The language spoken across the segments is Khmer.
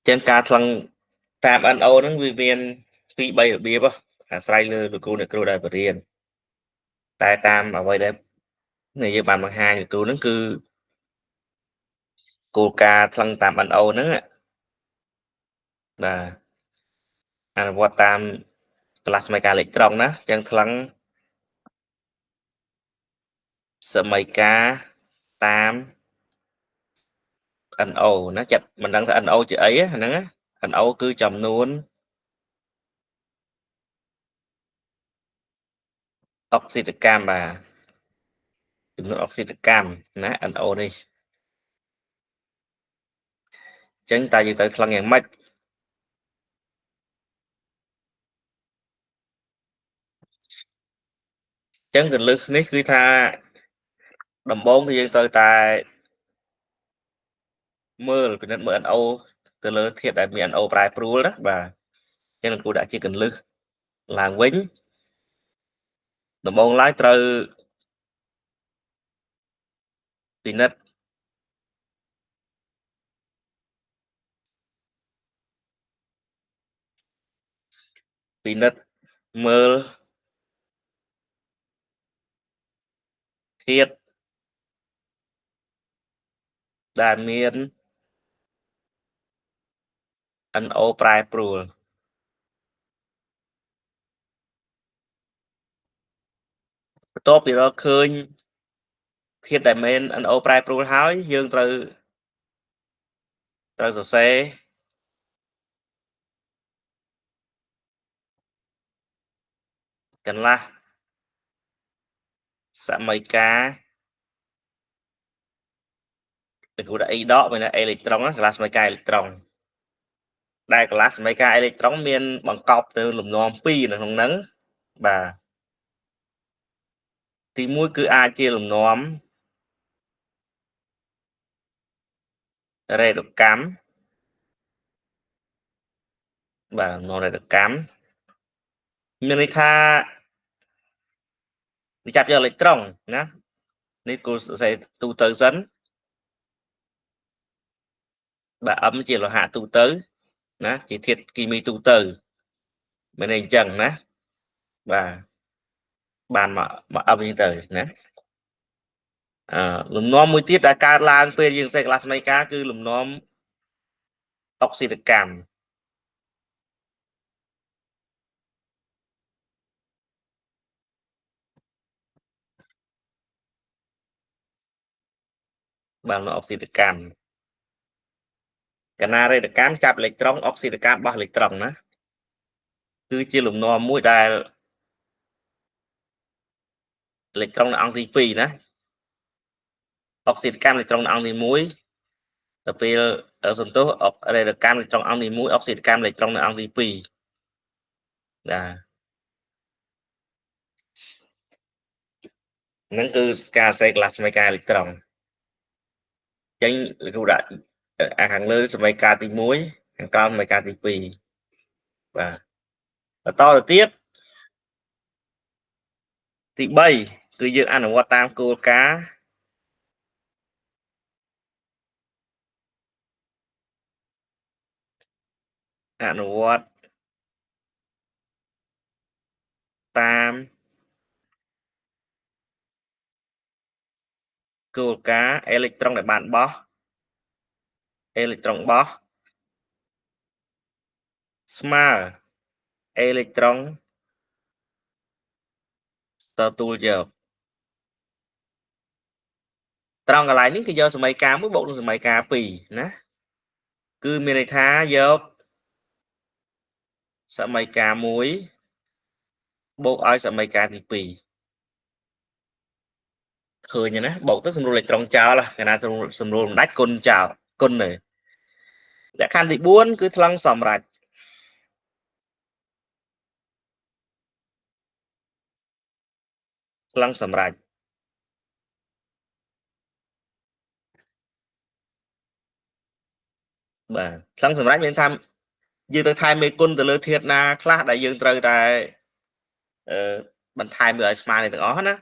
ចឹងការថ្លឹងតាម NO ហ្នឹងវាមាន2 3របៀបអាស្រ័យលើលោកគ្រូអ្នកគ្រូដែលបរៀនតែតាមអ្វីដែលយើងបានបង្ហាញលោកគ្រូហ្នឹងគឺគោលការណ៍ថ្លឹងតាម NO ហ្នឹងបាទអនុវត្តតាមកលាស់សមីការអេឡិចត្រូនណាចឹងថ្លឹងសមីការតាម NO ណាចិត្តមិនដឹងថា NO ជាអីហ្នឹងណា NO គឺចំនួនអុកស៊ីតកម្មបាទចំនួនអុកស៊ីតកម្មណា NO នេះអញ្ចឹងតើយើងត្រូវថ្លឹងយ៉ាងម៉េចអញ្ចឹងកលឹះនេះគឺថាដំបូងគឺយើងត្រូវតែមើលពិនិត្យមើល NO ទៅលើធាតុដែលមាន NO ប្រែប្រួលណាបាទអញ្ចឹងលោកគ្រូដាក់ជាកលឹះឡើងវិញដំបូងឡើយត្រូវពិនិត្យមើលធាតុដែលមាន NO ប្រែប្រួលបន្ទាប់ពីរកឃើញធាតុដែលមាន NO ប្រែប្រួលហើយយើងត្រូវសរសេរកន្លះសមីការលោកគ្រូដាក់ E ដកមានអេឡិចត្រូនកន្លះសមីការអេឡិចត្រូនដែលកន្លះសមីការអេឡិចត្រូនមានបង្កប់ទៅលំនាំ2នៅក្នុងហ្នឹងបាទទី1គឺអាចជាលំនាំរេដកម្មបាទលំនាំរេដកម្មមានន័យថាវាចាប់យកអេឡិចត្រូនណានេះគូសរសេរទូទៅសិនបាទ M ជាលោហៈទូទៅណាជាធាតុគីមីទូទៅមានន័យអញ្ចឹងណាបាទបានមក M អញ្ចឹងទៅណាលំនាំមួយទៀតដែលកើតឡើងពេលយើងសេកលាសមីការគឺលំនាំអុកស៊ីតកម្មបាទអុកស៊ីតកម្មកណារេដកម្មចាប់អេឡិចត្រូនអុកស៊ីតកម្មបោះអេឡិចត្រូនណាគឺជាលំនាំមួយដែលអេឡិចត្រូននៅអង្គទី2ណាអុកស៊ីតកម្មអេឡិចត្រូននៅអង្គទី1ដល់ពេលសន្ទុះអុករេដកម្មអេឡិចត្រូនអង្គទី1អុកស៊ីតកម្មអេឡិចត្រូននៅអង្គទី2បាទហ្នឹងគឺការសេក្លាសមីការអេឡិចត្រូនអញ្ចឹងលោកគ្រូដាក់ខាងលើសមីការទី1ខាងក្រោមសមីការទី2បាទបន្តទៅទៀតទី3គឺយើងអនុវត្តតាមគោលការណ៍អនុវត្តតាមគោលការណ៍អេឡិចត្រូនដែលបានបោះអេឡិចត្រូនបោះស្មើអេឡិចត្រូនទទួលយកត្រង់កន្លែងនេះគឺយកសមីការ1បូកនឹងសមីការ2ណាគឺមានន័យថាយកសមីការ1បូកឲ្យសមីការទី2ឃើញណាបូកទៅសម្រួលអេឡិចត្រូនចោលកាលណាសម្រួលមិនដាច់គុណចោលគុណទេលក្ខខណ្ឌទី4គឺថ្លឹងសម្រេចថ្លឹងសម្រេចបាទថ្លឹងសម្រេចមានថាយើងទៅថែមមេគុណទៅលើធាតុណាខ្លះដែលយើងត្រូវតែបន្ថែមវាឲ្យស្មើនេះទាំងអស់ណា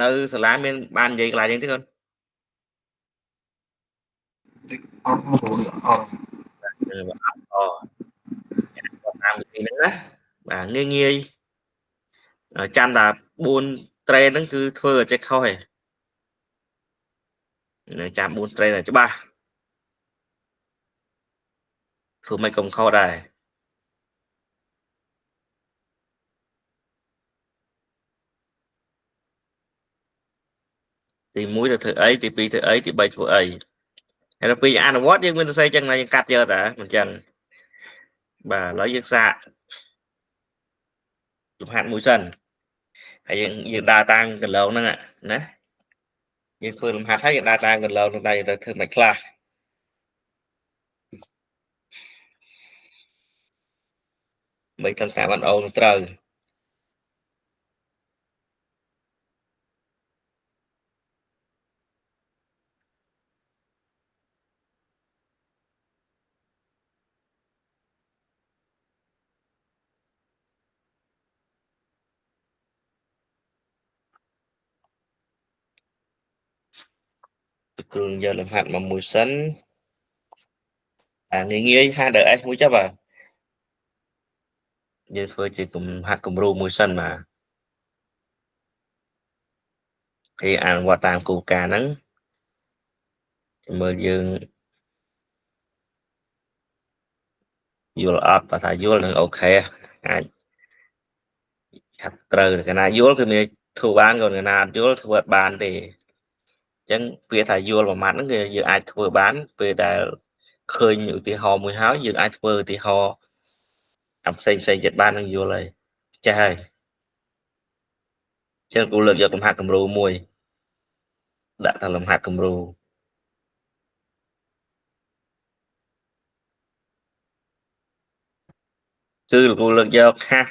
នៅសាលាមានបាននិយាយកន្លែងនេះទេកូន អត់មកអត់ អត់អតាមវិធីហ្នឹងណាបាទងាយងាយចាំតា4ត្រេនហ្នឹងគឺធ្វើឲ្យចេះខុសឯងនៅចាំ4ត្រេនឲ្យច្បាស់ធ្វើមិនកុំខុសដែរទី1ទៅធ្វើអីទី2ធ្វើអីទី3ធ្វើអីហើយដល់ពេលអនុវត្តយើងមានសរសេរចឹងណាយើងកាត់យកតាមិនចឹងបាទឥឡូវយើងសាកលំហាត់មួយសិនហើយយើងដើរតាមកន្លងហ្នឹងណាយើងធ្វើលំហាត់ហើយយើងដើរតាមកន្លងហ្នឹងដែរយើងត្រូវធ្វើមិនខ្លះមិនត្រឹមតែបានអូនត្រូវគ្រូយកលំហាត់មកមួយសិនអាងាយងាយហាត់ដល់ S មួយចុះបាទយើងធ្វើជាលំហាត់គំរូមួយសិនបាទគេអនុវត្តតាមគោលការណ៍ហ្នឹងមើលយើងយល់អត់បើថាយល់នឹងអូខេអាចឆាប់ត្រូវតែណាយល់គឺមានធ្វើបានក៏ណាអត់យល់ធ្វើអត់បានទេចឹងពាក្យថាយល់មួយម៉ាត់ហ្នឹងគឺយើងអាចធ្វើបានពេលដែលឃើញឧទាហរណ៍មួយហើយយើងអាចធ្វើឧទាហរណ៍អាផ្សេងផ្សេងទៀតបាននឹងយល់ហើយចេះហើយចឹងគូលើកយកលំហាត់គំរូមួយដាក់ថាលំហាត់គំរូគឺលោកគ្រូលើកយកហាស់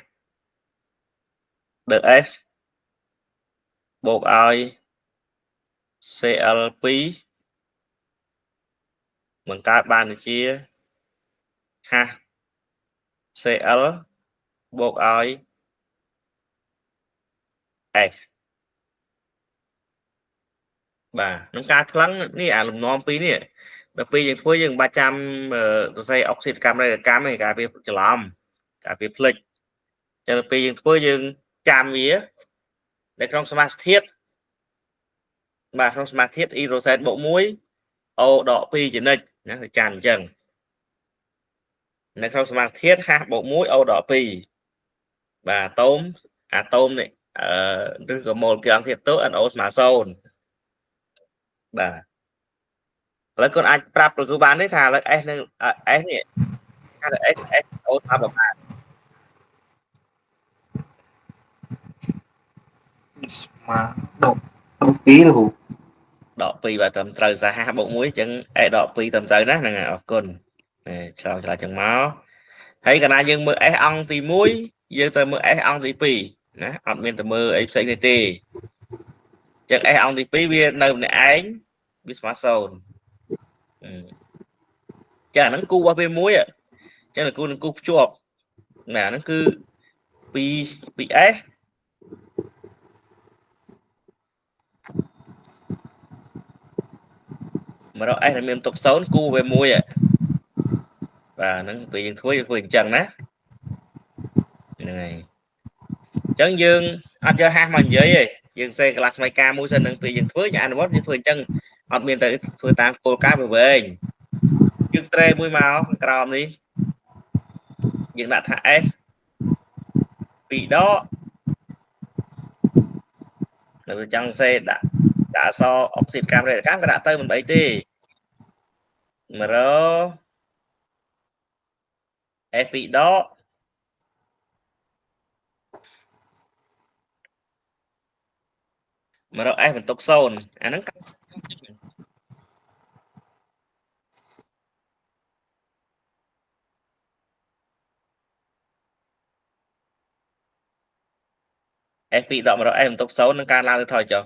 the S បូកឲ្យ CL2 បង្កើតបានជាហាស់ CL បូកឲ្យ S បាទក្នុងការថ្លឹងនេះអាលំនាំពីរនេះដល់ពេលយើងធ្វើយើងមិនបាច់ចាំសរសេរអុកស៊ីតកម្មរេកម្មទេការពារច្រឡំការពារភ្លេចតែដល់ពេលយើងធ្វើយើងចាំវានៅក្នុងសមាសធាតុបាទក្នុងសមាធិអ៊ីដ្រូសែនបូក1 O ដក2ជានិច្ចណាទៅចាំអញ្ចឹងនៅក្នុងសមាធិ H បូក1 O ដក2បាទអាតូមនេះឬក៏ម៉ូលគ្រឿងធាតុទោ NO ស្មើ0បាទឥឡូវគាត់អាចប្រាប់លោកគ្រូបានទេថាឥឡូវ S នឹង S នេះថា S S O ស្មើប្រមាណស្មើដក2លោកគ្រូដក2បាទត្រឹមត្រូវសហបូក1អញ្ចឹង S ដក2ត្រឹមត្រូវណាហ្នឹងហើយអរគុណឆ្លើយឆ្លើយចឹងមកហើយកាលណាយើងមើល S អង្គទី1យើងត្រូវមើល S អង្គទី2ណាអត់មានតែមើលអីផ្សេងទេទេអញ្ចឹង S អង្គទី2វានៅម្នាក់ឯងវាស្មើ0អញ្ចឹងអាហ្នឹងគូរបស់វាមួយអញ្ចឹងគូនឹងគូភ្ជាប់ណាអាហ្នឹងគឺ2 S មករក S ដែលមានទុក0គូវាមួយបាទហ្នឹងពេលយើងធ្វើយើងធ្វើអញ្ចឹងណាហ្នឹងហើយអញ្ចឹងយើងអត់យកហាស់មកនិយាយទេយើងសេកន្លះស្មៃការមួយសិននឹងពេលយើងធ្វើយើងអនុវត្តយើងធ្វើអញ្ចឹងអត់មានតែធ្វើតាមគោលការណ៍វែងយើងត្រេមួយមកក្រោមនេះយើងដាក់ថា S 2ដកនៅចង់សេដាក់អក្សរអុកស៊ីតកម្មរេកម្មក៏ដាក់ទៅមិនអីទេ100 S 2ដក100 S បន្ទុក0អាហ្នឹង S 2ដក100 S បន្ទុក0នឹងការឡើងទៅថយចុះ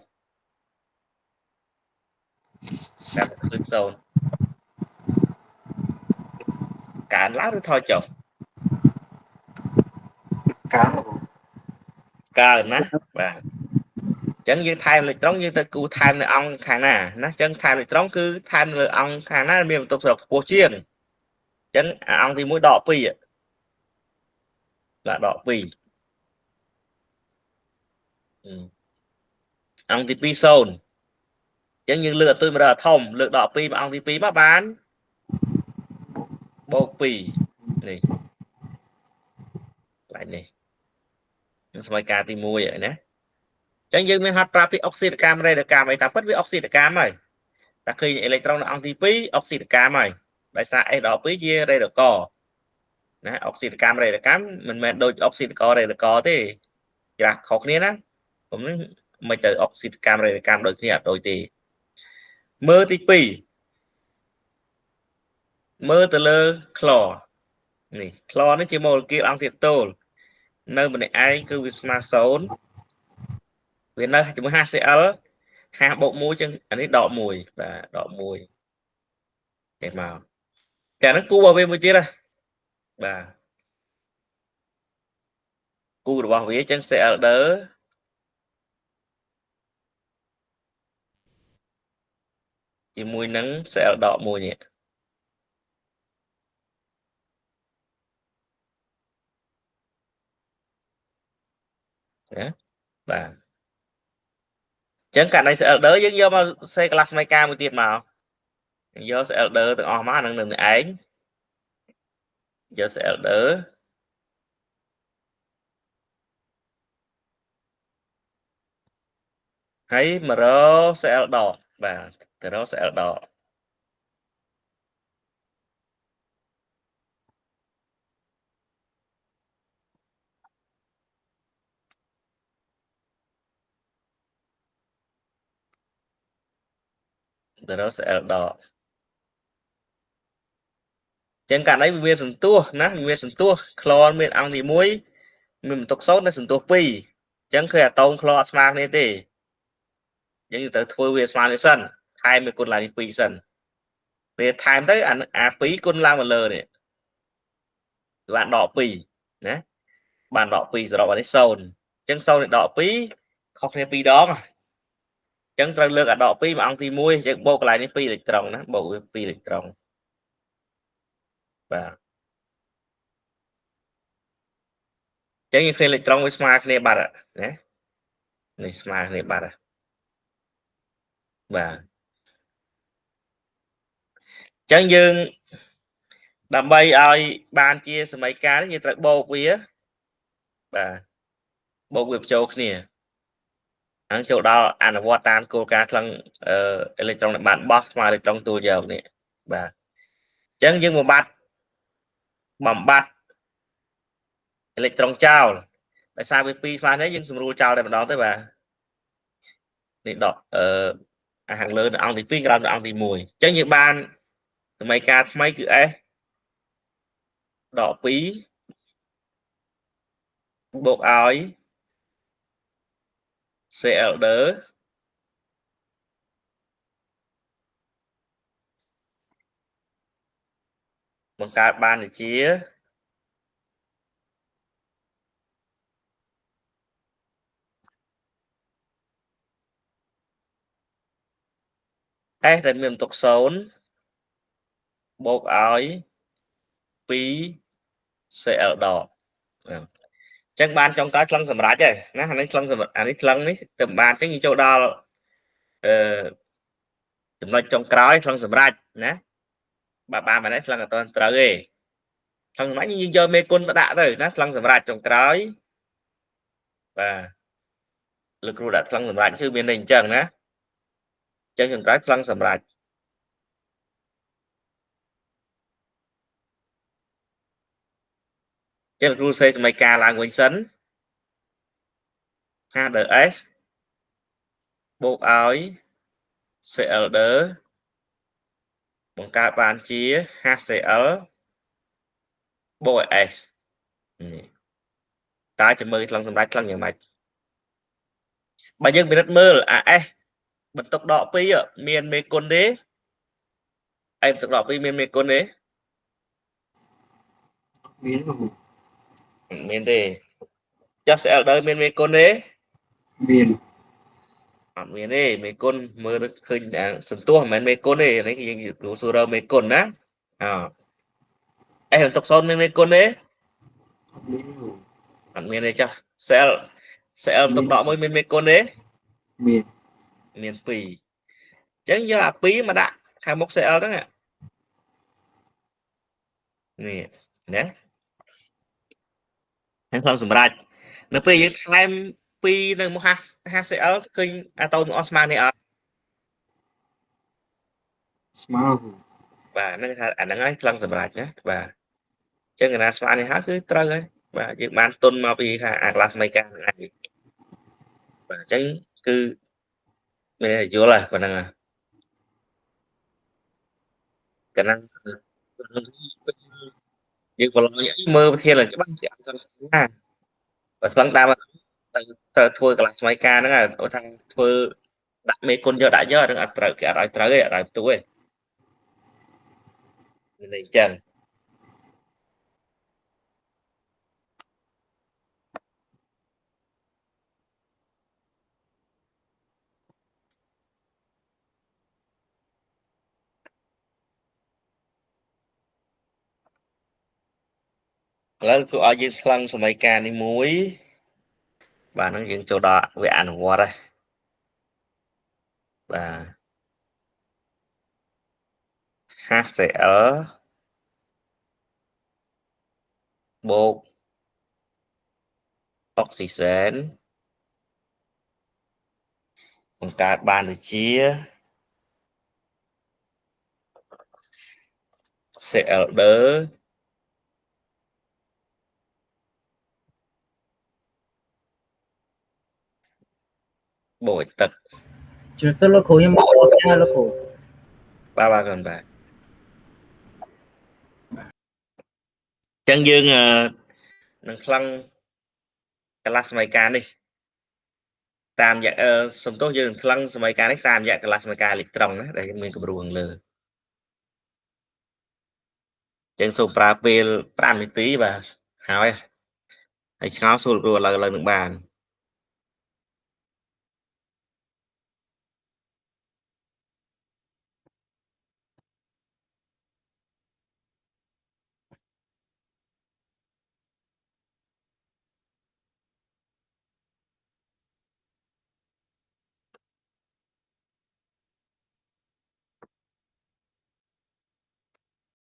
តែឃើញ0កើនឡើងឬថយចុះកើនណាបាទអញ្ ចឹងយើងថែមអេឡិចត្រុងយើងទៅគូថែមនៅអង្គខាងណាណាចឹងថែមអេឡិចត្រុងគឺថែមនៅលើអង្គខាងណាមានបន្ទុកសរុបខ្ពស់ជាងចឹងអង្គទី1ដក2បាទដក2អង្គទី2 0ចឹងយើងលើកអតុយមកដល់ធំលើកដក2មកអង្គទី2មកបានបូក2នេះកន្លែងនេះនឹងសម័យកាលទី1ហើយណាចឹងយើងមានហាត់ប្រាប់ពីអុកស៊ីតកម្មរេដកម្មអីតាមពិតវាអុកស៊ីតកម្មហើយតែឃើញអេឡិចត្រុងនៅអង្គទី2អុកស៊ីតកម្មហើយដោយសារ S ដក2ជារេដកណាអុកស៊ីតកម្មរេដកម្មមិនមែនដូចអុកស៊ីតករេដកទេច្រាស់ខុសគ្នាណាผมនឹងមិនទៅអុកស៊ីតកម្មរេដកម្មដូចគ្នាអត់ដូចទេមើលទី2មើលទៅលើក្លនេះក្លនេះជាម៉ូលេគុលអង្គធាតុទោលនៅម្នាក់ឯងគឺវាស្មើ0វានៅជាមួយ HCl H បូក1ចឹងអានេះដក1បាទដក1គេមកតែហ្នឹងគូរបស់វាមួយទៀតណាបាទគូរបស់វាចឹង Cl ដឺជាមួយនឹង Cl ដក1នេះណាបាទចឹងករណី CL ដឺយើងយកមកសេក្លាសមីកាមួយទៀតមកយក CL ដឺទាំងអស់មកនឹងនឹងឯងយក CL ដឺហើយមករក CL ដកបាទទៅរក CL ដកទៅរក CL ដកចឹងករណីវាមានសន្ទុះណាមានសន្ទុះក្លនមានអង្គទី1មានបន្ទុក0និងសន្ទុះ2ចឹងគឺអាតូមក្លអត់ស្មើគ្នាទេយើងត្រូវធ្វើវាស្មើនេះសិនថែមវាគុណឡើងនេះ2សិនពេលថែមទៅអា2គុណឡើងមកលើនេះបានដក2ណាបានដក2សរុបអានេះ0ចឹង0នេះដក2ខុសគ្នា2ដងចឹងត្រូវលើកអាដក2មកអង្គទី1យើងបូកកន្លែងនេះ2អេឡិចត្រុងណាបូកវា2អេឡិចត្រុងបាទចឹងយើងឃើញអេឡិចត្រុងវាស្មើគ្នាបាត់ណានេះស្មើគ្នាបាត់បាទចឹងយើងដើម្បីឲ្យបានជាសម័យកាលនេះយើងត្រូវបូកវាបាទបូកវាបញ្ចូលគ្នាហ្នឹងចូលដល់អនុវត្តតាមគោលការណ៍ថ្លឹងអេឡិចត្រុងដែលបានបោះស្មើអេឡិចត្រុងទួលយកនេះបាទអញ្ចឹងយើងបំបត្តិអេឡិចត្រុងចោលដោយសារវា2ស្មើនេះយើងសម្រួលចោលតែម្ដងទៅបាទនេះដកអាខាងលើនៅអង្គទី2ក្រោមនៅអង្គទី1អញ្ចឹងយើងបានសម័យកាលថ្មីគឺ S ដក2បូកឲ្យ CL ដឺបង្កើតបានជា S ដែលមានបន្ទុក0បូកឲ្យ2 CL ដកអញ្ចឹងបានចុងក្រោយឆ្លងសម្រាប់ហើយណាអានេះឆ្លងសម្រាប់អានេះឆ្លងនេះទៅបានអញ្ចឹងយើងចូលដល់អឺចំណុចចុងក្រោយឆ្លងសម្រាប់ណាបាទបានមែនទេឆ្លងអត់ត្រូវទេឆ្លងសម្រាប់យើងយកមេគុណទៅដាក់ទៅណាឆ្លងសម្រាប់ចុងក្រោយបាទលោកគ្រូដាក់ឆ្លងសម្រាប់គឺមានន័យអញ្ចឹងណាអញ្ចឹងចុងក្រោយឆ្លងសម្រាប់ចឹងគ្រូសេសម័យកាលឡើងវិញសិន H ដឺ S បូកឲ្យ Cl ដឺបង្កើតបានជា HCl បូកឲ្យ S នេះតើចាំមើលឆ្លងសម្រាប់ឆ្លងយ៉ាងម៉េចបើយើងពិនិត្យមើលអា S បន្ទុកដក2មានមេគុណទេឯបន្ទុកដក2មានមេគុណទេមានមានទេចុះ CL ដឺមានមេគុណទេមាន អត់មានទេមេគុណមើលឃើញសន្ទុះមិនមែនមេគុណទេនេះយើងសួររមេគុណណាអអេបន្ទុក0មានមេគុណទេ អត់មានគ្រូ អត់មានទេចាស់ cell cell បន្ទុកដក1មានមេគុណទេ មាន មាន2អញ្ចឹងយកអា2មកដាក់ខាងមុខ cell ហ្នឹងនេះណាហ្នឹងខ្លងសម្រាប់នៅពេលយើងថែម2នៅមុខ HCl ឃើញអាតូមទាំងអស់ស្មើនេះអត់ ស្មើគ្រូ បាទហ្នឹងថាអាហ្នឹងហើយខ្លងសម្រាប់ណាបាទអញ្ចឹងកណាស្មើនេះហើយគឺត្រូវហើយបាទយើងបានទុនមកពីថាអាក្លាសមីកាហ្នឹងឯងបាទអញ្ចឹងគឺមានយល់ហើយប៉ុណ្ណឹងកណាយើងប្រឡងអីមើលប្រធានច្បាស់ជាអត់ចង់ណាបើស្លឹងតាមទៅធ្វើកលាសមីការហ្នឹងថាធ្វើដាក់មេគុណយកដាក់យកហ្នឹងអត់ត្រូវគេអត់ឲ្យត្រូវទេអត់ឲ្យផ្ទុះទេមានអញ្ចឹងឥឡូវធ្វើឲ្យយើងខ្លងសម័យកាលនេះមួយបាទហ្នឹងយើងចូលដល់វគ្គអនុវត្តហើយបាទ HCl បូកអុកស៊ីសែនបង្កើតបានដូចជា Cl2 បូកទឹក ជំរាបសួរលោកគ្រូខ្ញុំមកផ្ទះលោកគ្រូ បាទបាទគាត់បាទអញ្ចឹងយើងនឹងខ្លងកលាសម័យកាលនេះតាមរយៈសំទោសយើងនឹងខ្លងសម័យកាលនេះតាមរយៈកលាសម័យកាលអេឡិចត្រង់ណាដែលយើងមានគម្រោងលើអញ្ចឹងសូមប្រើពេល5នាទីបាទហើយហើយឆ្ងល់សួរលោកគ្រូឥឡូវនឹងបាន